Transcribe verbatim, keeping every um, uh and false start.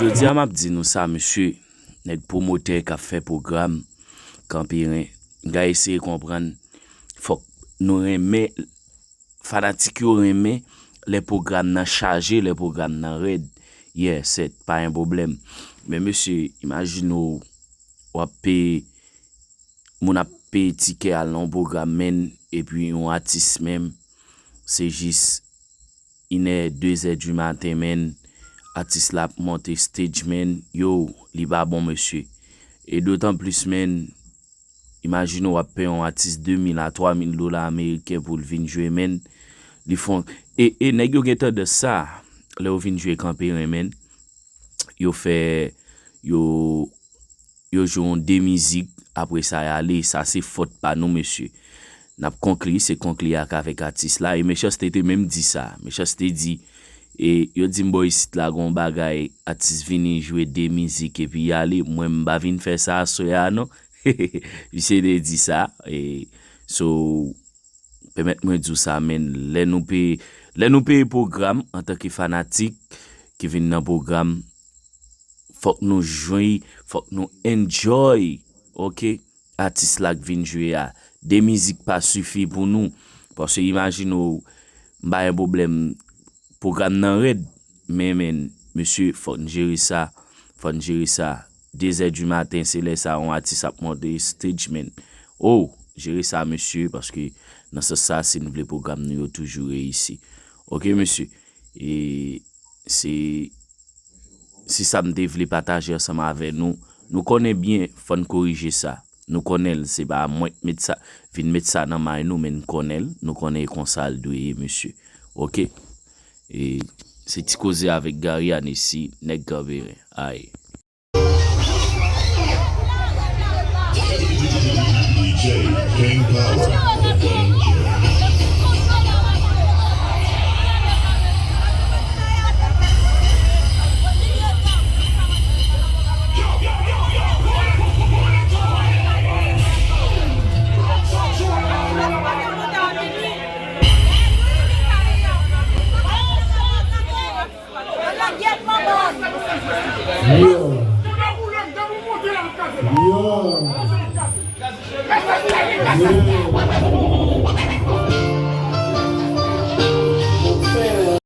Jodi a m ap di nou sa, mesye, nèg pwomotè k ap fè pwogram Kanperen, n ka eseye konprann, fòk nou renmen, fanatik yo renmen lè pwogram nan chaje, lè pwogram nan rèd. Yeah, sèt, pa yon pwoblèm. Men mesye, imajine w, w ap peye, moun ap peye tikè al nan yon pwogram, menn, epi yon atis menm, se jis inè, dezè di maten, menn, atis la ap monte stage, menn, yo, li pa bon, mesye. E dotan plis, menn, imajine w ap peye yon atis de mil a twa mil dola ameriken pou l vin jwe, menn, li fon, e, e nèg yo gen tandans sa, lè yo vin jwe Kanperen, menn, yo fè, yo, yo jwe yon de mizik, apre sa y ale, sa se fòt pa nou, mesye. N ap konkli, se konkli ak avèk atis la, e Mechanste te menm di sa. Mechanste di, e yo di m bò isit la, gon bagay, atis vini jwe de mizik, epi y ale, mwen m pa vin fè sa aswè a, non. Misye te di sa, e, so, pèmèt mwen di w sa, menn, lè nou peye, lè nou peye pwogram antanke fanatik ki vin nan pwogram, fòk nou jwi, fòk nou enjoy, oke, atis la k vin jwe a. De mizik pa sifi pou nou. Paske imajine w, m pa gen pwoblèm, pwogram nan rèd, men, men, mesye, fòk n jere sa, fòk n jere sa. Dezè di maten, se lè sa yon atis ap monte stage, men. Oh, jere sa, mesye, paske nan sans sa, si n vle pwogram nou yo toujou reyisi. Oke, mesye? E se, se sa m te vle pataje ansanm avè nou. Nou konnen byen, fò n korije sa. Nou konnen l, se pa mwen k met sa, vin met sa nan may nou, men n konnen l, nou konnen e konsa l dwe ye, mesye. Oke? E se ti koze avèk Gary Anesi, nèg Kanperen. Ay. D J King Power, the danger. Yo. Yo. Yeah.